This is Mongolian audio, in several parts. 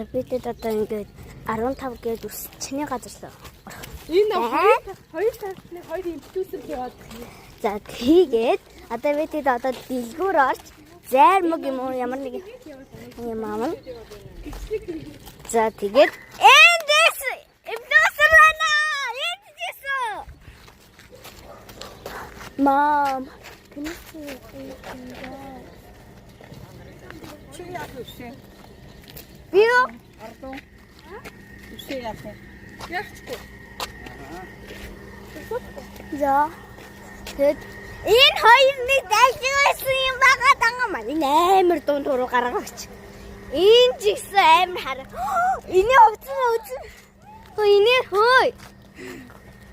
За, бидэд одоо ингээд 15 гээд үсчний газар л орох. Энэ хоёр талны хоёр имплюсер яваад. За, тэгээд одоо бидэд одоо дэлгүүр орч зайрмаг юм уу, ямар нэг юм аавна. За, тэгээд эндээс имплюсер байна. Энд жисэн. Mom, can you see anything there? Чи яах вэ? Би юу? Ардуу. Үсээ яах вэ? Яахчгүй. За. Тэгэд энэ хоёр нэг дайлж байсан юм байгаа данга маань. Энэ амар дунд туруу гаргагч. Энэ ч ихсэн амар хар. Энэ хувцас үзэн. Хөө, энэ хөөе.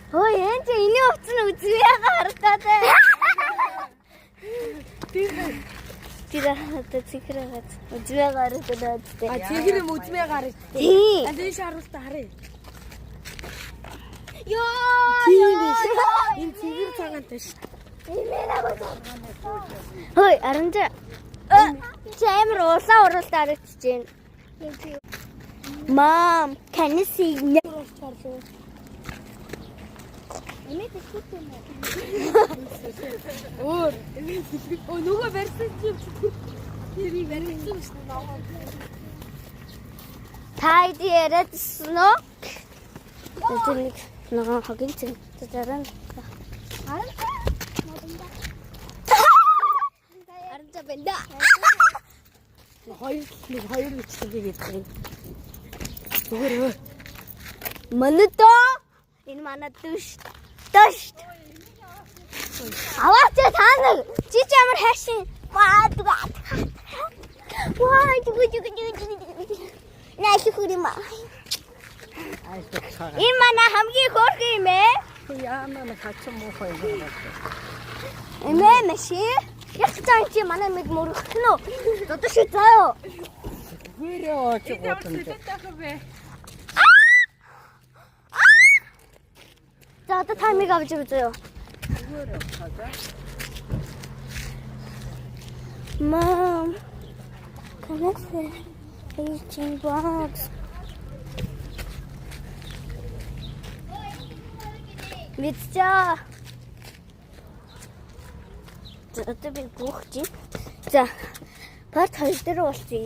Хөөе, энэ чи энэ хувцас үзье харагдаад. Тэр одоо цэнхэр гац. Үзье гарагдаад. А, цэгэр юм үзмээ гараж. Тийм. А, энэ шаруултаа харъя. Йоо. Тийм биш. Энэ цэгэр цагаантай шүү. Хөөе, 16. Чи амар улаан уралдаа харагдаж байна. Mom, can you see? Өөр. Өө, нөгөө барьсан чи тэрийг барьсан шүү. Та хэд яриадсэн үү? Тэр нэг нөгөө хогийн цэг дараа нь. 16 бэнда. Хоёр нэг хоёр бичлэг хийх юм. Зүгээр өө. Манадо. Энэ манай дүш. Дүш. Аваач та нар. Чи ч амар хайшин. Ваа дүга. Ваа дүгү дүгү дүгү. Наа хүр юм аа. Энэ манай хамгийн хөөрхөн юм ээ. Яамаа нэг хачин муухай юм байна. Эмээ маши. Яг цаан чи манай мэд мөрөх нь үү? Додоо шүү заяо. Зүгээр очиж гудамж. За, одоо та миг авч ирв заяо. Mom, can I see 18 box? Мэдчээ. За, одоо би гүөх чинь. За, part 2 дээр уулзъя.